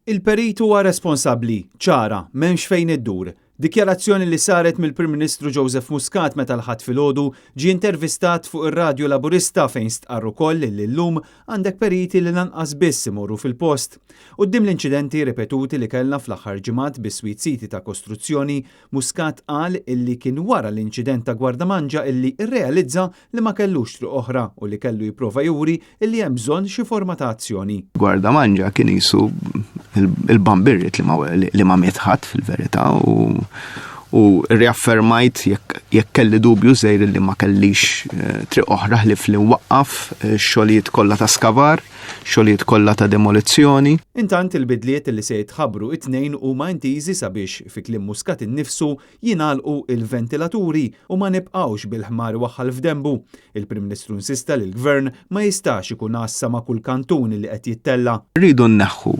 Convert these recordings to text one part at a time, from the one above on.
Il-perit huwa responsabbli, ċara, m'hemmx fejn iddur. Dikjarazzjoni li saret mill-Prim Ministru Joseph Muscat meta l-Ħadd filgħodu ġie intervistat fuq ir-radju Laburista fejn stqarr ukoll li llum għandek periti li lanqas biss imorru fil-post. Quddiem l-inċidenti ripetuti li kellna fl-aħħar ġimgħat biswit siti ta' kostruzzjoni, Muscat qal illi kien wara l-inċident ta' Gwardamanġa illi rrealizza li ma kellux triq oħra u li kellu jipprova juri illi hemm bżonn xi forma ta' azzjoni. Gwardamanġa kien qisu il-bambirrit li ma miet ħadd fil-verità u u riaffermajt jekk kelli dubju żejr li ma kellix triq oħra ħlief li nwaqqaf xogħlijiet kollha ta' skavar, xogħlijiet kollha ta' demolizzjoni. Intant il-bidliet li se jitħabbru it-Tnejn huma intiżi sabiex fi kliem Muscat innifsu jingħalqu il-ventilaturi u ma nibqgħux bil-ħmar iwaħħal f'denbu. Il-Prim Ministru insista li l-Gvern ma jistax ikun għassa ma' kull kantun li qed jittella. Rridu nneħħu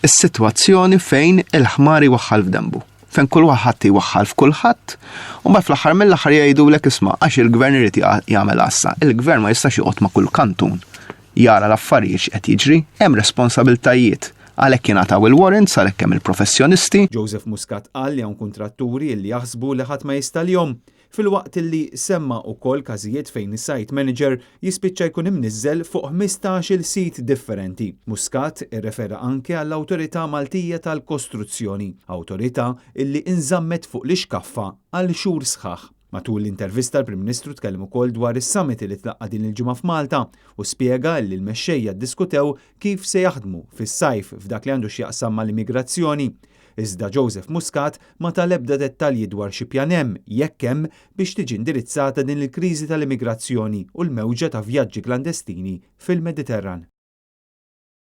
is-sitwazzjoni fejn il-ħmar iwaħħal f'denbu. Fejn kull waħħad iwaħħal f'kulħadd, u mbagħad fl-aħħar mill-aħħar jgħidulek isma' għax il-gvern irid jagħmel għassa. Il-gvern ma jistax joqgħod ma' kull kantun jara l-affarijiet x'qed jiġri, hemm responsabiltajiet. Għalhekk jingħataw il-warrants, għalhekk hemm il-professjonisti. Joseph Muscat qal li hawn kontratturi li jaħsbu li ħadd ma jista' lihom, filwaqt li semma wkoll każijiet fejn is-site manager jispiċċa jkun imniżżel fuq 15-il sit differenti. Muscat irrefera anke għall-Awtorità Maltija tal-Kostruzzjoni, awtorità illi inżammet fuq l-ixkaffa għal xhur sħaħ. Matul l-intervista l-Prim Ministru tkellem ukoll dwar is-summit li tlaqqa din il-ġimgħa f'Malta u spjega li l-mexxejja ddiskutew kif se jaħdmu fis-sajf f'dak li għandu x'jaqsam mal-immigrazzjoni. Iżda Joseph Muscat ma ta l-ebda dettalji dwar xi pjan hemm jekk hemm biex tiġi indirizzata din il-kriżi tal-immigrazzjoni u l-mewġa ta' vjaġġi klandestini fil-Mediterran.